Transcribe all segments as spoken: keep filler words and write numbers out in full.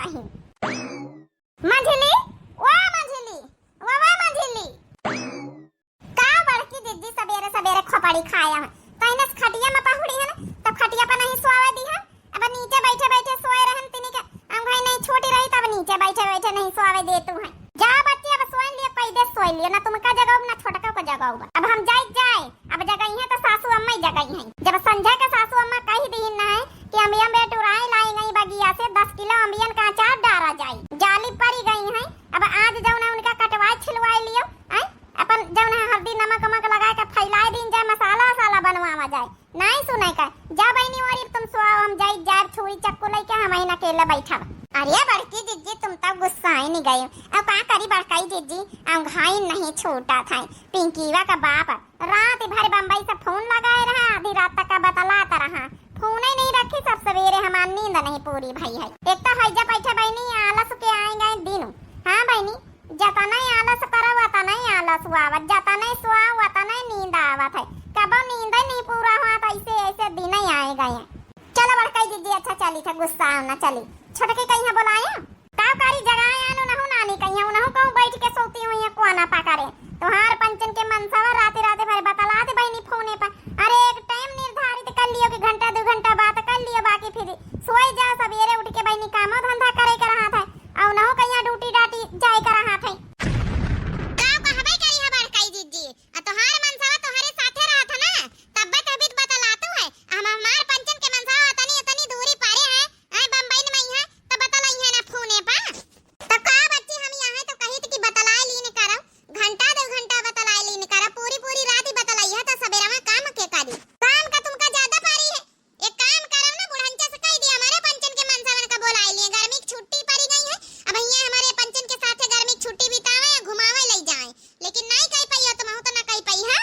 नहीं। मंझली, ओ मंझली, ओ, ओ मंझली। का बड़की जिज्जी सबेरे सबेरे खोपड़ी खाया है? कहीं न खटिया में पहुड़ी है ना, तब खटिया पर नहीं सोवे दी है। अब नीचे बैठे बैठे सोए रहन तिनी के, हम भाई नहीं छूटी रही, तब नीचे बैठे बैठे नहीं सोवे देतू है। जा बच्ची, अब सोए लियो, कई दे सोए लियो, ना तुमका जगाऊब, ना छोटका को जगाऊब। अब हम जाई जाए, अब जगई है तो सासू अम्मा ही जगई है। जब संझा के सासू अम्मा कही दीन ना है कि अम्बियन बेटुराई लाई गई बगिया से दस किलो अम्बियन का अचार डारा जाई, जाली पड़ी गई है। अब आज जौन है उनका कटवाए छिलवाए लियो, आय? अपन जौन है हल्दी नमक वमक लगा के फैलाए दीन जाए, मसाला वसाला बनवावा जाए। नहीं सुने का, जा बहिनी, और तुम सोओ, हम जाई जाए छुरी चक्कू लेके, हम ही अकेले बैठब। अरे बड़की जिज्जी, तुम तो गुस्सा ही नहीं गए। अब का करी बड़काई जिज्जी, हम घाई नहीं छूटा था। पिंकीवा का बाप रात भर बम्बई से फोन लगाए रहा, आधी रात तक का बतलात रहा, फोन ही नहीं रखी। सब सवेरे हमार नींद नहीं पूरी भई है। एक तो हैजा बैठे बहिनी आलस के आए गए दिन। हाँ बहिनी, जतने आलस करब, उतने आलस आवत, जतने सोआव, उतने नींद आवत है। कबो नींद नहीं पूरा हुआ, तो ऐसे, ऐसे दिन ही आए गए हैं। चलो बड़काई दीदी, अच्छा चली था, गुस्सा ना चली। छोटकी कहीं बोलाए, का करी जगाए आनो नहु नानी कहीं, उनहु कहूँ बैठ के सोती हुई है कोना पकड़े। तोहार पंचन के मनसवा राते राते भर बतला दे बहिनी फोने पर। अरे एक टाइम निर्धारित कर लियो कि घंटा दो घंटा बात कर लियो, बाकी फिर सोए जा, सवेरे उठ के बहिनी कामो धंधा करे के रहा था। अउ नहु कहिया ड्यूटी डाटी जाए का रहा थे। का कहबे करी है बड़काई दीदी, आ तोहार मनसवा तोहरे साथे रहत है ना, तब्बे तबीत बतलातू है। हम हमार पंचन के मनसवा तनी, तनी दूरी पारे है, आए बम्बई में है, तो बतलाई है ना फोने पर। तो का बच्ची हम यहाँ तो कही थी कि बतलाए लीन करो, घंटा दो घंटा बतलाए लीन करो, पूरी पूरी रात ही बतलाई है, तो सवेरा में काम के करी? काम का तुमका ज्यादा पारी है, एक काम करब ना, बुढ़ंचा से कहि दिया, हमारे पंचन के मनसवन का बोलाइ लिए, गर्मी की छुट्टी परि गई है, अब हियाँ हमारे पंचन के साथे गर्मी की छुट्टी बितावे या घुमावे लइ जाए, लेकिन नाहीं कहि पइहो, तुमहू तो ना कहि पइहो।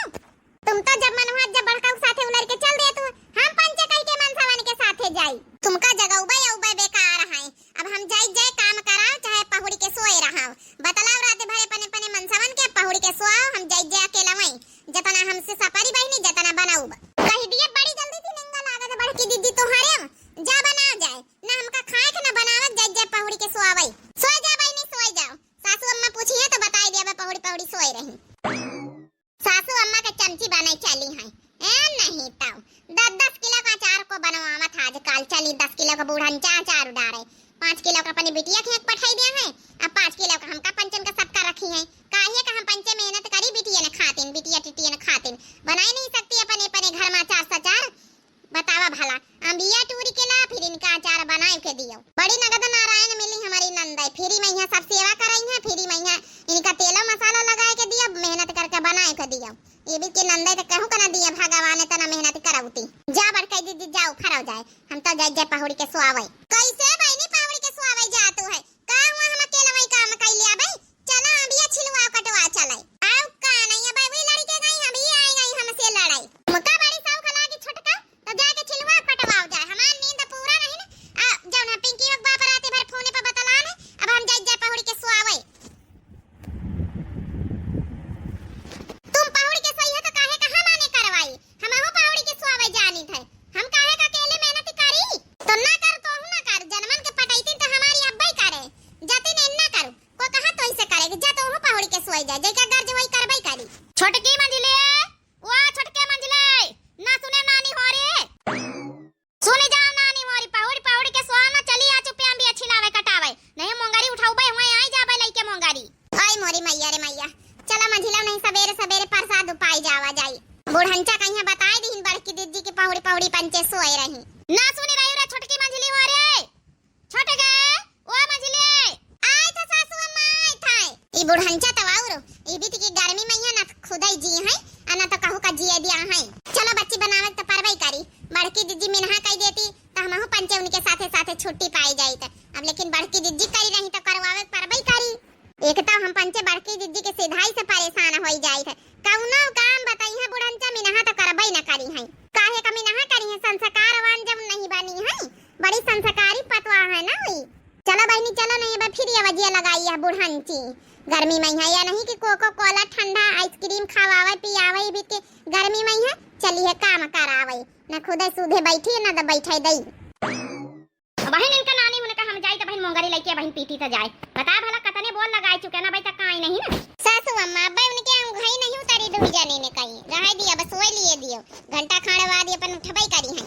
तुम तो जब मन हुआ, जब बड़का के साथे उलर के चल दिया तू, हम पंचे कहि के मनसवन के साथे जाई। तुमका जगउबे अउबे बेकार है, अब हम जाई जाए काम कराओ, चाहे पहुड़ी के सोए रहाओ। बतलाओ रात भरे पने पने मनसवन के, पहुड़ी के सोआओ, हम जाई जाए अकेला वहीं। जतना हमसे सपरी बहिनी, जतना बनाउब। कहि दिए बड़ी जल्दी से निंगा लागत है बड़की दीदी तोहरे, जा बना जाए। ना हमका खाए के ना बनावत, जाई जाए पहुड़ी के सोआवई। सोए जा बहिनी, सोए जाओ। सासू अम्मा पूछी है तो बताई दिया, पहुड़ी पहुड़ी सोए रही। सासू अम्मा के चमची बनाई चली हैं। ए नहीं तो दस दस किलो का अचार को बनवावत है आजकल। चली दस किलो का बूढ़न चा अचार उडारे, पाँच किलो का अपनी बिटिया के एक पठाई दिया है, अब पाँच किलो का हमका पंचन का सबका रखी है। काहे का हम पंचे मेहनत करी बिटिया ने खातिन, बिटिया टिटिया ने खातिन, बनाई नहीं सकती अपने अपने घर में अचार सचार। बतावा भला, अम्बिया टूरी के ला, फिर इनका अचार बनाए के दियो। बड़ी नगद नारायण मिली हमारी नंदय, फ्री में यहाँ सब सेवा कराई है, फ्री में यहाँ इनका तेलो मसाला लगाए के दियो, मेहनत करके बनाए के दियो। ये भी के नंदय तो कहूँ का ना दिया भगवान, इतना मेहनत करौती। जा बड़काई दीदी, जाओ खराव जाए, हम तो जाए जाए पहुड़ी के सोआवे। कैसे बहिनी पहुड़ी के सोआवे जातू है? का हुआ, हम अकेला वही काम कैले आबे? चला अम्बिया छिलवा कटवा चले। आओ का नहीं, अब वही लड़के गई, हम ही आए गई हमसे लड़ाई। मुका बड़ी साउ खला की छोटका, तो जाके छिलवा कटवाओ जाए, हमार नींद पूरा नहीं ना। आ, जौन है पिंकी के बाप रात भर फोने पर बतलान है, अब हम जाए जाए पहुड़ी के सोआवे। तुम पहुड़ी के सोई हो तो काहे का हम आने करवाई? हमहू पहुड़ी के सोआवे जानी थे, हम काहे का अकेले मेहनत करी? तो ना कर, तोहू ना कर, जनमन के पटैती तो हमारी अब्बे करे, जतिन ना करू, को कहा तो इसे करे, जा तोहू पहुड़ी के सोई जा, जेका गर्ज वही करबे करी। छोटकी मंझले, ओ छोटके मंझले, ना सुने नानी हो रे। सुनी जाओ नानी मोरी, पहुड़ी पहुड़ी के सोना चली आ चुपे अम्बिया छिलावे कटावे, नहीं मोंगरी उठाउबे हुए आई जाबे लइके मोंगरी। आई मोरी मैया रे मैया, चला मंझिला नहीं सबेरे सबेरे प्रसाद उपाई जावा जाई। बूढ़ंचा कहिया बताई दीन बड़की दीदी के पहुड़ी पहुड़ी पंचे सोए रही। ना सुनी रही रे छोटकी मंझली हो रे। छोटके, ओ मंझले। आय था सासू अम्मा, आय था। ई बुढ़ंचा तो और, ई बीत की गर्मी में यहाँ ना खुदाई जी है, आ ना तो कहू का जिए दिया है। चलो बच्ची बनावे तो परवाई करी। बड़की दीदी मिनहा कही देती, तो हमहू पंचे उनके साथे साथे छुट्टी पाई जाई त। अब लेकिन बड़की दीदी करी रही तो करवावे परवाई करी। एक तो हम पंचे बड़की दीदी के सिधाई से परेशान होई जाई थे। कौनो काम बताई है बुढ़ंचा मिनहा तो करबई न करी है। काहे का मिनहा करी है, संस्कारवान जब नहीं बनी है। बड़ी संस्कारी पतवा है ना हुई। चलो बहिनी, चलो नहीं, अब फिर ये वजिया लगाई है बुढ़ंची। गर्मी में है या नहीं कि कोको कोला ठंडा आइसक्रीम खवावे पियावे भी के गर्मी में है, चली है काम करावे, न खुदे सूधे बैठी न तो बैठे दई। बहिन इनका नानी होने का हम जाई तो बहिन मोंगरी लेके पीटी त जाए। बता भला कतने बोल लगाए चुके ना, अबइ तक आई नहीं ना। सासू अम्मा, अबइ उनके अंगूरी नहीं उतरी, दुइ जने ने कही, रहे दिया, बस सोए लिए दियो, घंटा खाने बाद ये अपन उठबई करी हैं।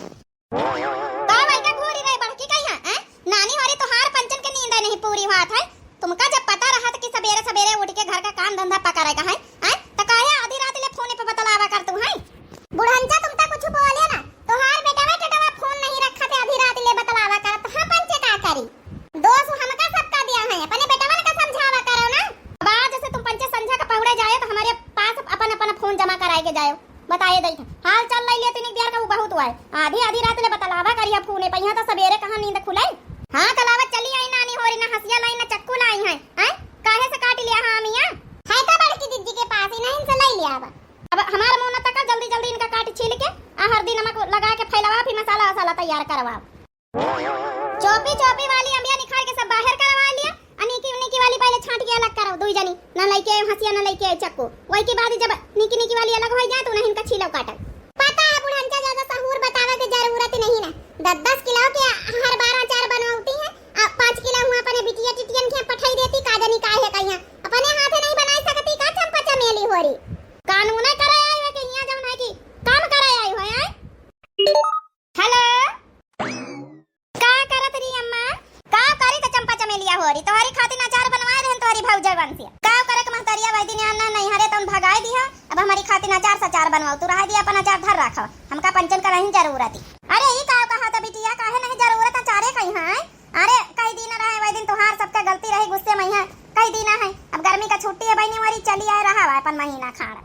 का भाई का घूरी रहे बड़की कही है, हैं? नानी होरी तोहार पंचन के नींद नहीं पूरी हुआ था। तुमका जब पता रहत कि सबेरे सबेरे उठ के घर का काम धंधा पकड़े का है, हैं? त काहे आधी रात ले फोन पे बतलावा करतू हैं? बुढ़ंचा, तुम त कुछ बोले ना, तोहार बेटवा टेटवा फोन नहीं रखा थे, आधी रात ले बतलावा करत, हम पंचे का करी? दोष हमका सबका दिया है, अपने बेटवन का समझावा करो ना। अब आज से तुम पंचे संझा का पहुड़े जाए तो हमारे पास अपन अपन फोन जमा कराए के जाए, बताए दई। हाल चाल लई लिया तीन दियार का, वो बहुत हुआ है। आधी आधी रात ले बतलावा करिया फोने पे, यहाँ तो सबेरे कहाँ नींद खुले। हाँ, कलावत चली आई नानी होरी, ना हंसिया लाई ना चक्कू लाई है, हैं? काहे से काट लिया हाँ मियाँ? है तो बड़की दीदी के पास ही, नहीं से लई लिया अब। अब हमार मुंह न तका, जल्दी जल्दी इनका काट छील के आ हल्दी नमक लगा के फैलावा, फिर मसाला वसाला तैयार करवा। चोपी चोपी वाली अम्बिया निखार के सब बाहर करवा लिया। आ नीकी नीकी वाली पहले छांट के अलग करो, दुई जनी, ना लइके आए हंसिया, ना लइके आए चक्कू। वही के बाद जब नीकी नीकी वाली अलग हो जाए तो उन्हें इनका छीलो काटो। पता है बुढ़ंचा, ज्यादा सहूर बतावे के जरूरत नहीं ना। दस दस किलो के हर बार अचार बनवाती है, आ पाँच किलो हुआ अपने बिटिया टिटियन के पठाई देती, का जनी काहे कहिया अपने हाथे नहीं बनाई सकती का चंपा चमेली होरी? कानून करे आई हो कि हियां जौन है कि काम करे आई हो, हैं? हेलो, का करत रही अम्मा? का करी त चंपा चमेलिया होरी, तोहरी खातिर अचार बनवाए रहन तोहरी भौजवन से। का करे के महतरिया, वही दिन आना नहीं हरे तौन भगाए दिया। अब हमारी खातिर अचार सचार बनवाओ, तू रह दिया अपन अचार धर रखो, हमका पंचन का नहीं जरूरत है। अरे ई का कहा था बिटिया, काहे नहीं जरूरत अचारे कहीं है? अरे कई दिन रहे वही दिन तोहार सबके गलती रही गुस्से में है, कई दिन है। अब गर्मी का छुट्टी है बहनी, वरी चली आए रहा अपन महीना खाड़।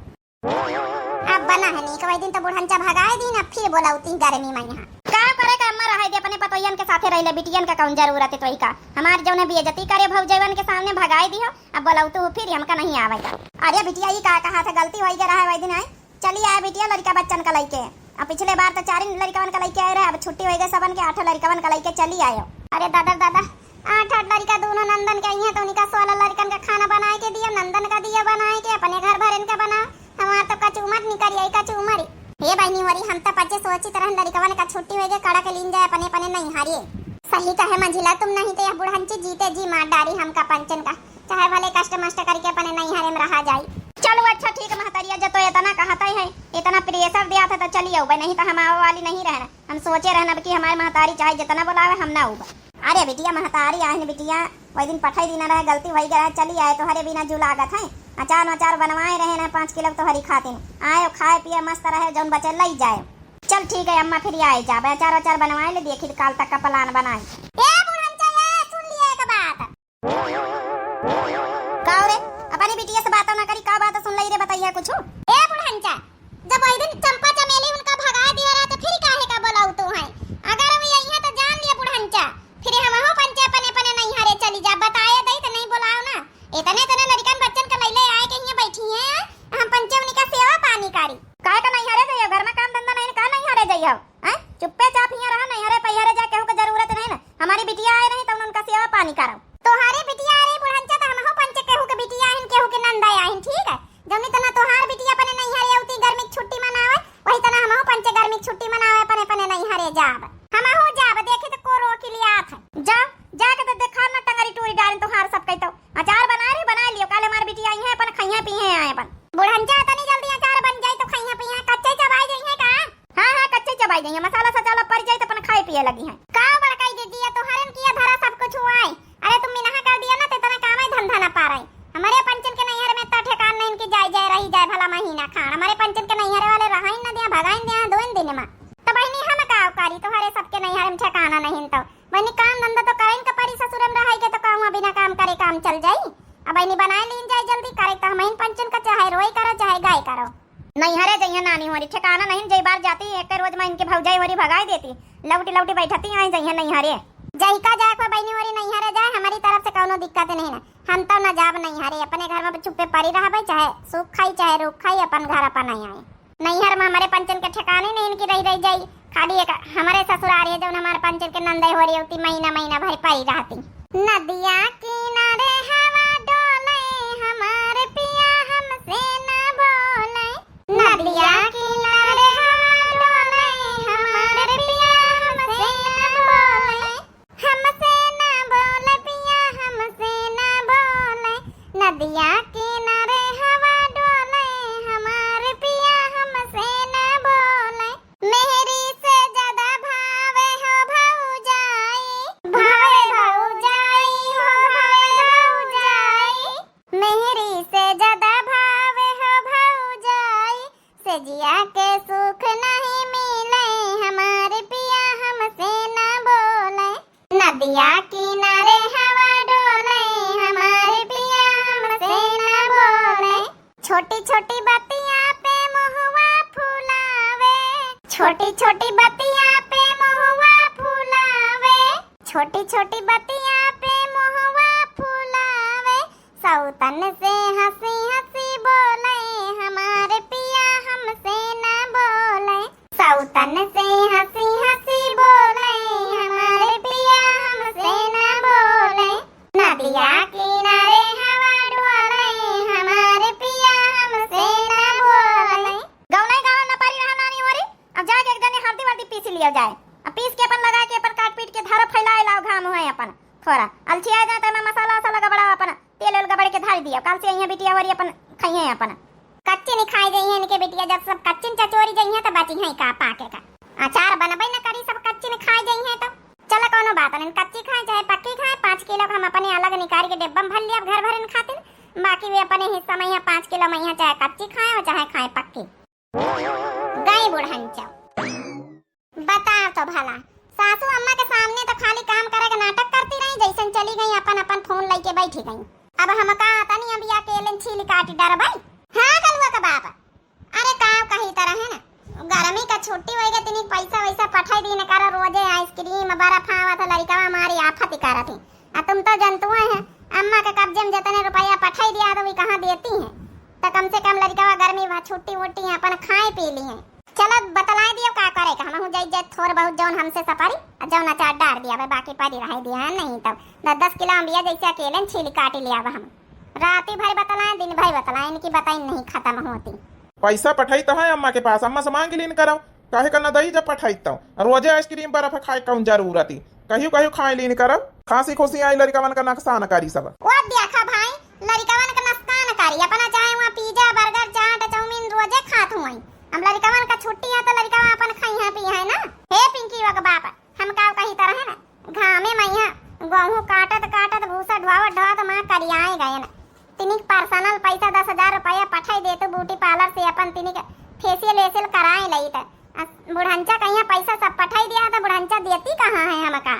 अब बना है नीक, वही दिन तो बुढ़ंचा भगाए दीन, अब फिर बोलौती गर्मी में यहाँ। का करे का अम्मा, रहे दे, अपने पतोहियन के साथे रह ले, बिटियन का कौन जरूरत है तोही का? हमार जौन है बेइज्जती करे भौजवन के सामने भगाए दियो, अब बोलौतू फिर हमका नहीं आवेगा। अरे बिटिया, ई का कहा था, गलती होई गया रहा वही दिन, आए चली आए बिटिया लड़का बच्चन का लइके। अब पिछले बार तो चारिन लड़कवन का लइके आए रहे, अब छुट्टी होई गई सबन के, आठों लड़कवन का लइके चली आयो। अरे दादा दादा, आठ आठ लड़का दोनों नंदन के आई हैं तो उनका सोलह लड़कन का खाना बनाए के दिया, नंदन का दिया बनाए के, अपने घर भरन का बनाओ। हमार तो कचूमर निकरी आई, कचूमर। हे बहनी होरी, हम तो पचे सोचित रहन लड़िकवन का छुट्टी होई गए, कड़ा के लीन जाए अपने अपने नैहरे। सही कहे मंझिला, तुम नहीं तो यह बुढ़ंची जीते जी मार डारी हमका पंचन का, चाहे भले कष्ट मष्ट करके अपने नैहरे में रहा जाई। चलो अच्छा ठीक महतरिया, जब तो इतना कहता है, इतना प्रेशर दिया था तो चली आऊ, नहीं तो हम आवे वाली नहीं रहना। हम सोचे रहना कि हमारे महतारी चाहे जितना बुलावे हम ना आऊ। अरे बिटिया, महतारी आहिन बिटिया, वही दिन पठाई दीना रहे, गलती होई गया रहे, चली आए, तोहरे बिना जू लागत है। अचार अचार बनवाए रहे ना पाँच किलो तोहरी खातिर, आयो खाए पिए मस्त रहे, जौन बचे लई जाए। चल ठीक है अम्मा, फिर आए जाबे, अचार अचार बनवाए ले, देखी काल तक का प्लान बनाए। ए बुढ़न चले, सुन लिए एक बात। का रे, अपनी बिटिया से बातों ना करी, का बात सुन लई रे, बताइए कुछ। ए बुढ़न चा, जब वही दिन चंपा चमेली उनका भगा दिया रहा, तो फिर काहे का बोलाऊ तू है? अगर वो यही है तो जान लिया बुढ़ंचा, फिर हमहू पंचे अपने अपने नैहरे चली जा। बताए दई तो नहीं बोलाओ ना, इतने इतने लड़कन बच्चन का लैले आए के हियां बैठी हैं, हम पंचे उनका सेवा पानी करी। काहे का नैहरे जाइयो? घर में काम धंधा नहीं, का नैहरे जाइयो? हैं? चुप्पे चाप हियां रहा, नैहरे पैहरे जाए, केहू के जरूरत नहीं ना। हमारी बिटिया आए रही तो उनका सेवा पानी करो। तोहारी बिटिया आए रही बुढ़ंचा, तो हमहू पंचे केहू के बिटिया आहिन, केहू के नंदा आहिन, ठीक है? जौनी तना तोहार बिटिया अपने नैहरे अउती गर्मी के छुट्टी मनावे, वही तना हमहू पंचे गर्मी के छुट्टी मनावे अपने अपने नैहरे जाब। हमहू जाब, देखी तो को रोकी लियात है। जा, जाके तो देखा ना टंगरी टूरी डारिन तोहार सब कहितो। अचार बना रही, बना लियो, काले हमार बिटिया आई है, अपन खइहे पीहे आए अपन। बुढ़ंचा तनी जल्दी अचार बन जाई तो खइहे पीहे, कच्चे चबाई जइहे का? हाँ, हाँ, कच्चे चबाई जइहे, मसाला सचाला पड़ जाई तो अपन खाए पिए लगी हैं। का बड़काई दीदी, ये तोहरन किया धरा सब कुछ हुआ है। अरे तुम मिनहा कर दिया ना, तो इतना काम है धंधा ना पा रहे। हमारे पंचन के नैहर में इतना ठेकान नहीं कि जाए जाए रही जाए भला महीना खान। हमारे पंचन के नैहर वाले रहाइन ना दिया, भगाइन दिया दोइन दिन में। तो बहनी हम का करी, तोहरे सबके नैहर में ठेकाना नहीं तो। बहनी काम धंधा तो करें के परी, ससुर में रहे के तो कहूँ बिना काम करे काम चल जाई। अब बहनी बनाए लीन जाए जल्दी करे तो हम इन पंचन का चाहे रोई करो चाहे गाय करो। नैहरे जइहे नानी होरी, ठेकाना नहीं, जई बार जाती एक रोज में इनके भौजाई होरी भगाई देती, लौटी लौटी बैठती आई जइहे नैहरे। जहिका जाए को बहनी होरी नैहरे जाए, हमारी तरफ से कौनो दिक्कत नहीं ना। हम तो ना जाब नैहरे, अपने घर में चुप्पे पड़ी रहबे, चाहे सूख खाई चाहे रूख खाई, अपन घर अपन आई आए। नैहर में हमारे पंचन के ठेकाने नहीं इनकी रही रही जाई, खाली एक हमारे ससुरारी है जौन हमारे पंचन के नंदई होरी होती महीना महीना भर पड़ी रहती। नदिया किनारे हवा डोले, हमार पिया हमसे ना बोले। नदिया किनारे हवा डोले, हमार पिया हमसे ना बोले। हमसे ना बोले पिया, या किनारे हवा डोले, हमार पिया हमसे न बोले। मेहरी से ज्यादा भावे हो भौजाई, भावे भौजाई हो, भावे भौजाई। मेहरी से ज्यादा भावे हो भौजाई, सजिया के सुख नहीं मिले, हमार पिया हमसे न बोले। नदिया किनारे हवा डोले, हमार पिया हमसे न बोले। छोटी छोटी बतिया पे मुहवा फुलावे, छोटी छोटी बतिया पे मुहवा फुलावे, छोटी छोटी बतिया पे मुहवा फुलावे। सौतन से हँसी हँसी बोले, हमार पिया हमसे न बोले। सौतन से हँसी हँसी बोले, हमार पिया हमसे न बोले। नदिया किनारे हवा डोले, हमार पिया हमसे न बोले। गौनई गावा न पारी रहा नानी ओरी, अब जाके एक जने हरदी वरदी पीस लिया जाए। अब पीस के अपन लगा के अपन काट पीट के धर फैलाए लाओ घाम हुए अपन। थोड़ा अलछी आ जाए तो मैं मसाला वसाला गबड़ा अपन तेल उल गबड़ के धर दिया। काल से यहाँ बिटिया वरी अपन खाइए अपन। कच्ची नहीं खाई जाइए इनके बिटिया, जब सब कच्चिन चचोरी जाइए तो बची हैं का पाके का। अचार बनबे न करी, सब कच्चिन खाई जाइए तो। चला कौनो बात नहीं, कच्ची खाए चाहे पक्की खाए, पाँच किलो का हम अपने अलग निकाल के डिब्बा में भर लिया घर भरन खातिर। बाकी वे अपने हिस्सा में यहाँ पाँच किलो में यहाँ चाहे कच्ची खाए और चाहे खाए पक्की। गई बुढ़ंचो। बताओ तो भला, सासू अम्मा के सामने तो खाली काम करे के नाटक करती रही, जैसन चली गई अपन अपन फोन लेके बैठी गई। अब हमका तनी अभी अकेले छील काट डरबई। हाँ कलुआ का बाप, अरे का कही तरह है ना, गर्मी का छुट्टी होई गई, तनी पैसा वैसा पठाई दीन करा, रोजे आइसक्रीम बर्फ आवत है, लड़िकवा हमारी आफत करत है। आ तुम तो जनतुए हैं, अम्मा के कब्जे में जितने रुपया पठाई दिया तो वे कहाँ देती हैं, तो कम से कम लड़िकवा गर्मी भा छुट्टी वुट्टी अपन खाए पी ली हैं। चलो बतलाए दियो का करे का, हमहू जाई जाए थोर बहुत जौन हमसे सपारी, आ जौन अचार डार दिया बे, बाकी पड़ी रहे दिया, नहीं तब दस दस किलो अम्बिया जैसे अकेले छील काट लिया बे हम। राती भर बतलाए, दिन भर बतलाए, इनकी बताई नहीं खत्म होती। पैसा पठाई तो है अम्मा के पास, अम्मा से मांग लीन करो, काहे का न दई जब पठाई तो। रोजे आइसक्रीम बर्फ खाए कौन जरूरत ही, कहियो कहियो खाए लीन करो, खांसी खुशी आई लड़िकवन का नुकसान करी सब। वो देखा भाई, लड़िकवन का नुकसान करी, अपना चाहे वहाँ पिज्जा बर्गर चाट चाउमीन रोजे खात हुई। अब लड़िकवन का छुट्टी है तो लड़िकवा अपन खाई है पी है ना। हे पिंकी वक बाप, हम का कही तरह है ना, घामे में यहाँ गेहूं काटत काटत भूसा ढोवत ढोवत माँ करियाए गए ना। तिनिक पर्सनल पैसा दस हजार रुपया पठाई दे तो ब्यूटी पार्लर से अपन तिनिक फेशियल वेशियल कराए लई त। आ बुढ़ंचा कहिया पैसा सब पठाई दिया तो बुढ़ंचा देती कहाँ है हमका?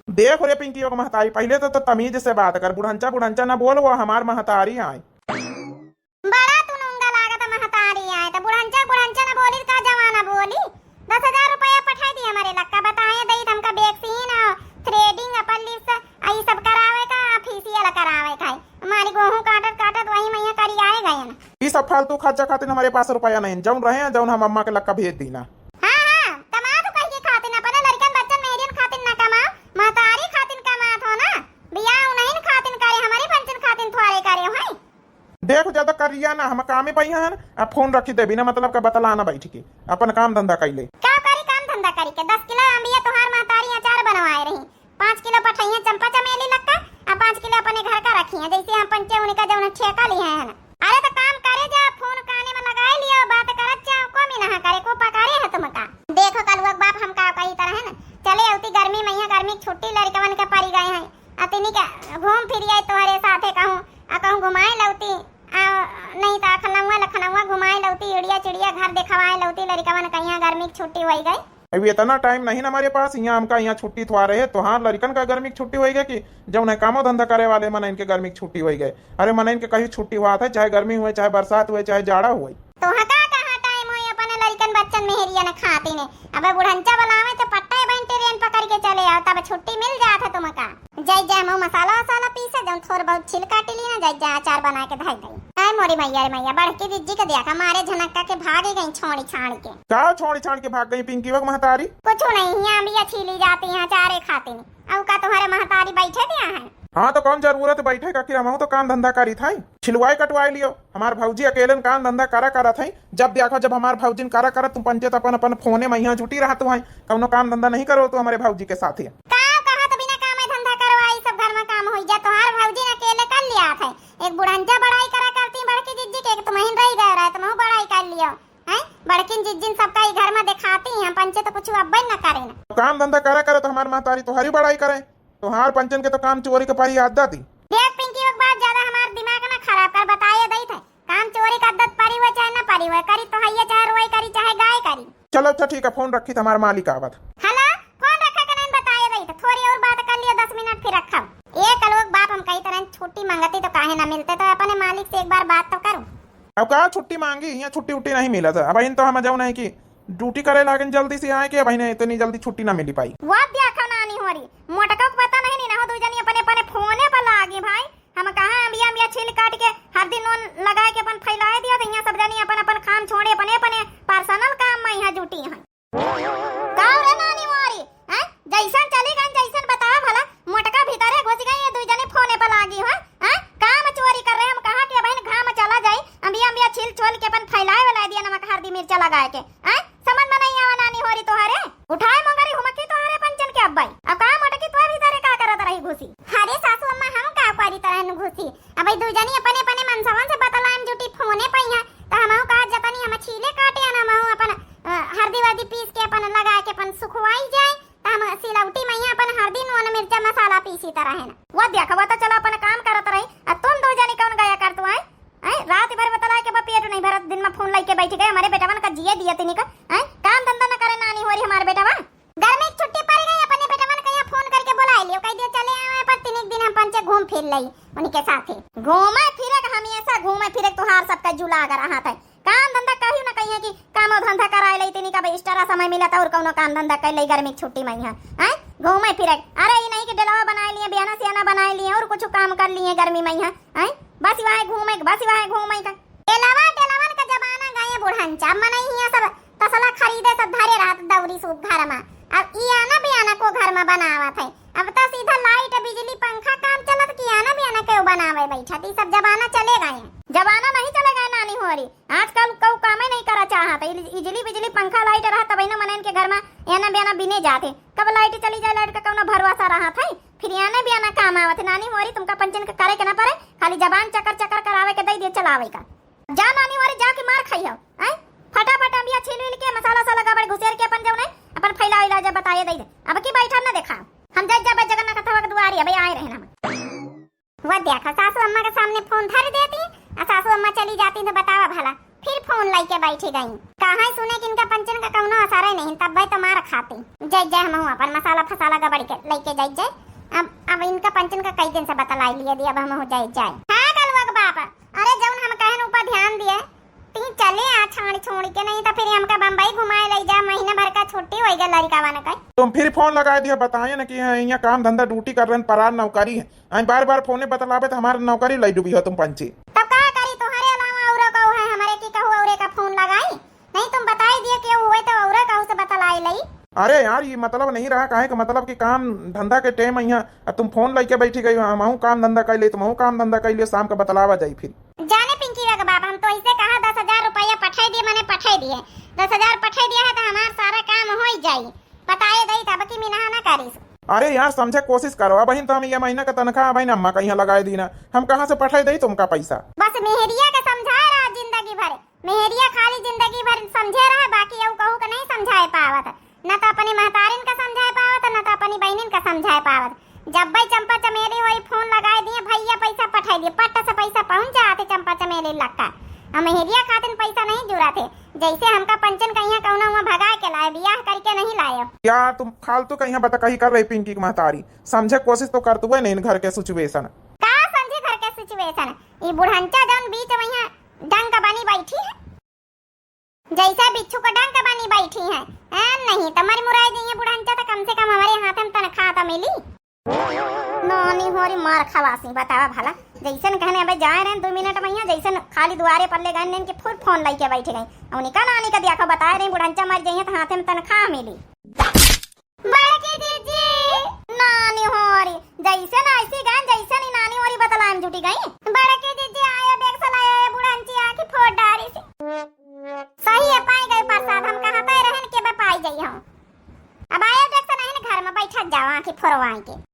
देख रे पिंकी, ओक महतारी, पहिले तो, तो तमीज से बात कर, बुढ़ंचा बुढ़ंचा ना बोल, वो हमार महतारी आए। बड़ा तू नूंगा लागत महतारी आए, तो बुढ़ंचा बुढ़ंचा ना बोली का जवाना बोली? दस हजार रुपया पठाई दी हमारे लक्का, बताए दई त हमका वैक्सीन और थ्रेडिंग, अपर लिप्स, आ ई सब करावे का, फेशियल करावे का है। हमारी गेहूं काटत काटत वही मैया करियाए गए ना। ई सब फालतू खर्चा खातिर हमारे पास रुपया नहीं, जौन रहे हैं, जौन हम अम्मा के लक्का भेज दी ना। हाँ, हाँ, कमात हो कहीं के खातिर, अपने लड़कन बच्चन मेहरियन खातिर ना कमाओ, महतारी खातिर कमात हो ना। बियाह उन्हीं खातिर करे, हमारी फंक्शन खातिर थोड़े करे हो, हैं? देख, ज्यादा करिया ना, हम कामे पे हैं, अब फोन रखी देबी ना, मतलब का बतला ना बैठ के, अपन काम धंधा कैले। का करी काम धंधा करी के? दस किलो अम्बिया तोहार महतारी अचार बनवाए रही, पाँच किलो पठइया चंपा चमेली लक्का, आ पाँच किलो अपने घर का रखी है, जैसे हम पंचे उनका जौन ठेका लिए हैं ना। अरे तो काम करे जा, फोन काने में लगाए लियो, बात करत जाओ, को मिनहा करे, को पकारे है तुमका। देखो कलुआ के बाप, हम का कही तरह है ना, चले अउती गर्मी मैया, गर्मी की छुट्टी लड़कवन के पड़ी गए हैं, अतिनी के घूम फिर आई तोहरे साथे कहूँ, आ कहूँ घुमाए लउती, आ नहीं तो अखनौआ लखनौआ घुमाए लउती, इड़िया चिड़िया घर दिखवाए लउती, लड़कवन कहिया गर्मी की छुट्टी होई गई। अब इतना टाइम नहीं ना हमारे पास, यहाँ हमका यहाँ छुट्टी थ्वारे है, तोहार लड़कन का गर्मी की छुट्टी होई गई कि जौन है कामो धंधा करे वाले मन इनके गर्मी की छुट्टी होई गई। अरे मन इनके कहीं छुट्टी हुआ था, चाहे गर्मी हुए, चाहे बरसात हुए, चाहे जाड़ा हुए। तोहका कहाँ टाइम होई अपने लड़कन बच्चन मेहरियन खातिन? अबे बुढ़ंचा बुलावे तो पट्टे बहन ट्रेन पकड़ के चले आओ, तब छुट्टी मिल जात है तुमका। जय जय मऊ मसाला वसाला पीसे, जौन थोर बहुत छिल काटी ली ना, जय जय अचार बना के धर दई। आय मोरी मैया रे मैया, बड़की जिज्जी के देखा मारे झनक्का के भागी गई छोड़ी छाड़ के। का छोड़ी छाड़ के भाग गई पिंकी वक महतारी? कुछ नहीं, यहाँ भी छीली जाती हैं अचारे खातिन। अउ का तुम्हारे महतारी बैठे दिया है? हाँ तो कौन जरूरत बैठे का, कि हमहू तो काम धंधा करी था, छिलवाए कटवाए लियो। हमार भौजी अकेलन काम धंधा करा करत है। जब देखो जब हमार भौजिन करा करत तुम पंचे तो अपन अपन फोने में यहाँ जुटी रहत हो, कौनो काम धंधा नहीं करो तो हमारे भौजी के साथे। का कहा तो बिना काम धंधा करवाई सब घर में काम होई जा, तोहार भौजी ने अकेले कर लिया था। एक बुढ़ंचा बड़ा बड़किन जिज्जिन सबका ई घर मा देखाती हैं, हम पंचे तो कुछ अब्बे न करेन। काम धंधा करा करो तो हमार महतारी तोहरी बड़ाई करे। तोहार पंचन के तो काम चोरी के परी आदत ही। देख पिंकी, एक बात ज्यादा हमार दिमाग ना खराब कर, बताए दई थे। काम चोरी का आदत परी हुए चाहे ना परी हुए, करी तो हइये चाहे रोई करी चाहे गाय करी। चलो अच्छा ठीक है, फोन रखी तो हमार मालिक आवत। हेलो, फोन रखा के नहीं बताए दई थे, थोड़ी और बात कर लियो दस मिनट फिर रखब। ए कलुआ के बाप, हम कही तरह छुट्टी मांगती तो काहे ना मिलते, तो अपने मालिक से एक बार बात तो करूँ। अब का छुट्टी मांगी, यहाँ छुट्टी उट्टी नहीं मिला था। अब इन तो हम जाऊ नहीं कि ड्यूटी करे लागेन जल्दी से आए के, अब इन्हें इतनी जल्दी छुट्टी ना मिली पाई। वो देखो नानी होरी, मोटका को पता नहीं, नहीं ना हो, दू जनी अपने अपने फोने पर लागी भाई। हम कहाँ अम्बिया अम्बिया छील काट के हरदी नून लगा के अपन फैलाए दिया, तो यहाँ सब जनी अपन अपन काम छोड़े अपने अपने पर्सनल काम मा यहाँ जुटी हैं। का रे नानी होरी, हैं? जैसन चली गई, जैसन बतावा भला, मोटका भीतरे घुस गई, ये दू जनी फोने पर लागी हो, हैं? काम चोरी कर रहे, हम कहा कि बहन घाम चला जाई, अम्बिया अम्बिया छील छोल के अपन फैलाए वाला दिया, नमक हरदी मिर्चा लगाए के, हैं? समझ में नहीं आवा नानी होरी तोहरे, उठाए मोंगरी हुमकी तोहरे पंचन के अब्बाई। अब का मोटकी तो भीतरे का करत रही घुसी? अरे सासू अम्मा, हम का करी तरह न घुसी, अब ई दू जनी अपने अपने मनसवन से बतलाए में जुटी फोने पर यहाँ, तो हमहू कहा जतनी हम छीले काटे न हमहू अपन, अ, हरदी वर्दी पीस के अपन लगा के अपन सुखवाई जाए। त हम सिलौटी मइया अपन हरदी नून मिर्चा मसाला पीसी त रहे न। वो देखा, वो तो चलो अपन काम करत रही, आ तुम दो जनी कौन गया कर तू आए? आए, रात भर बतला के बा पेट नहीं भरत, दिन में फोन लइके बैठ गए, हमारे बेटवन का जिए दिए तिनी का, आए, काम धंधा न करे नानी होरी हमार बेटवा। गर्मी की छुट्टी पड़ गई, अपने बेटवन का यहाँ फोन करके बुला लियो, कह दियो चले आवे पर तीन एक दिन हम पंचे घूम फिर लई उनके साथे। घूमे फिरे का हमेशा घूमे फिरे का तुहार सबका जुलागर रहा था। काम धंधा कहियो ना कहिए कि काम और धंधा कराए लई, तिनी का भाई extra समय मिला था और कौनो काम धंधा कर लई गर्मी की छुट्टी में यहाँ, हैं? घूमे फिरे। अरे, ई नहीं कि डेलवा बनाए लिए, बियाना सियाना बनाए लिए और कुछ काम कर लिए गर्मी में यहाँ, हैं? बस वहाँ घूमे, बस वहाँ घूमे का। डेलवा, डेलवन का जमाना गए बुढ़न, जब मनई हियाँ सब तसला खरीदे, सब धरे रहत दौरी सूप घर में। अब ई आना बियाना को घर में बनावत है। अब तो सीधा लाइट, बिजली, पंखा काम चलत कि आना बियाना केहू बनावे बैठत, ई सब जमाना चले गए। जमाना नहीं चले गए नानी होरी, आजकल कऊ कामे नहीं करा चाहत। इल-, इजली बिजली पंखा लाइट रहा तब ना मनन के घर में आना बियाना बिने जाते। कब लाइट चली जाए, लाइट का कौनो भरोसा रहत है, फिर आना बियाना काम आवत। नानी होरी तुमका पंचन के करे के ना पड़े, खाली जबान चकर चकर करावे के दई दे चलावे का। जा नानी होरी, जा के मार खाई हो, हैं? फटाफट अम्बिया छील उल के मसाला उसाला गबड़ घुसेर के अपन जौन है, अपन फैला उला जा बताए दई दे। अब की बैठा ना देखा। हम जाए जाबे जगन्नाथ कथवा के दुआरी, अबे आए रहे ना हम। वो देखा, सासू अम्मा के सामने फोन धर देती, आ सासू अम्मा चली जाती तो बतावा भला, फिर फोन लइके बैठी गई। कहाँ सुने कि इनका पंचन का कौनो असर ही नहीं, तब भाई तो मार खाती। जय जय हमहू अपन मसाला फसाला गबड़ के लइके जाई जाए। अब, अब इनका पंचन का कई दिन से बतलाई लिए दी, अब हमहू जाई जाए। हाँ कलुआ के बाप, अरे जौन हम कहन ऊपर ध्यान दिए, ती चले आ छाड़ छोड़ के, नहीं तो फिर हमका बम्बई घुमाए लई जा, महीना भर का छुट्टी होई गल लड़िकावन का। तुम फिर फोन लगाए दिया, बताए ना कि यहाँ काम धंधा ड्यूटी कर रहे हैं, परार नौकरी है। आई बार बार फोने बतलावे तो हमार नौकरी लई डूबी हो तुम पंची। तब का करी, तुम्हारे अलावा औरो कहू है हमारे की कहू औरे का फोन लगाई? नहीं तुम बताई दिए कि हुए तो औरे कहू से बतलाई लई। अरे यार, ये मतलब नहीं रहा, काहे का मतलब कि काम धंधा के टाइम यहाँ, अब तुम फोन लइके बैठी गई हो, हमहू काम धंधा कर ले, तुमहू काम धंधा कर ले, शाम का बतलावा जाई फिर। जाने पिंकी के बाप, हम तो ऐसे कहा दस हजार रुपया पठाई दिए, मने पठाई दिए, दस हजार पठाई दिया है तो हमार सारा काम हो ही जाई। बताए दई तब की मिनहा ना करिस। अरे यार, समझे कोशिश करो, अबहिन तो हम ये महीना का तनख्वाह अबहिन अम्मा का यहाँ लगाए दी ना, हम कहाँ से पठाई दई तुमका पैसा? बस मेहरिया के समझाए रहा जिंदगी भर, मेहरिया खाली जिंदगी भर समझे रहा, बाकी अउ कहू के नहीं समझाए पावत, न तो अपनी महतारिन का समझाए पावत, न तो अपनी बहनिन का समझाए पावत। जब भाई चंपा चमेली होई फोन लगाए दिए, भैया पैसा पठाई दिए, पट से पैसा पहुँच जाते चंपा चमेली लक्का। हम मेहरिया खातिन पैसा नहीं जुरा थे, जैसे हमका पंचन कहिया कौनो हुआ भगा के लाए, बियाह करके नहीं लाए। यार तुम फालतू कहिया बतकही कर रही पिंकी की महतारी, समझे कोशिश तो कर तू नहीं घर के सिचुएशन। का समझे घर के सिचुएशन? ई बुढ़ंचा जौन बीच में यहाँ डंक बनी बैठी है, जैसे बिच्छू का डंक बनी बैठी है। ए, नहीं तो मर मुराई जइहे बुढ़ंचा तो कम से कम हमारे हाथ में तनख्वाह तो मिली। नानी होरी मार खवासी, बतावा भला। जैसन कहने अबे जाए रहे दो मिनट में यहाँ, जैसन खाली दुआरे पर ले गए नेन के फुल फोन लइके बैठ गई। अब उनका नानी का देखो बताए रहे बुढ़ंचा मर जइहे तो हाथे में तनख्वाह मिली। बड़की जीजी। नानी होरी, जैसन ऐसी गए जैसन ही नानी होरी बतलाए में जुटी गई। बड़की जीजी आयो देख सलायो ये बुढ़ंची आँखी फोड़ डारी से। सही है पाई गई प्रसाद, हम कहाँ पे रहन के बे पाई गई हम। अब आयो देख से नहीं घर में बैठा जाओ आँखी फोड़वाई के।